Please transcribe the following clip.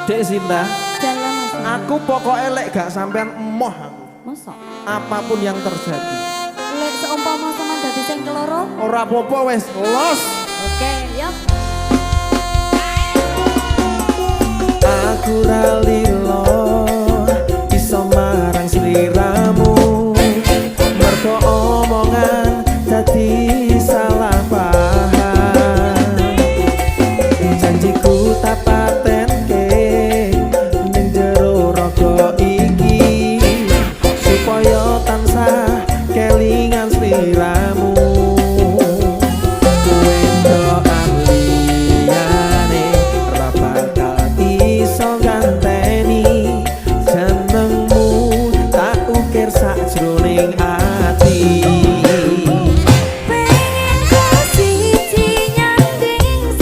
Dek Sinta, Jalan, Mas. Aku pokoknya lek gak sampean emoh aku. Mosok? Apapun yang terjadi. Lek seumpama sampean dadi sing keloro? Ora apa-apa, wes, los. Oke, ya.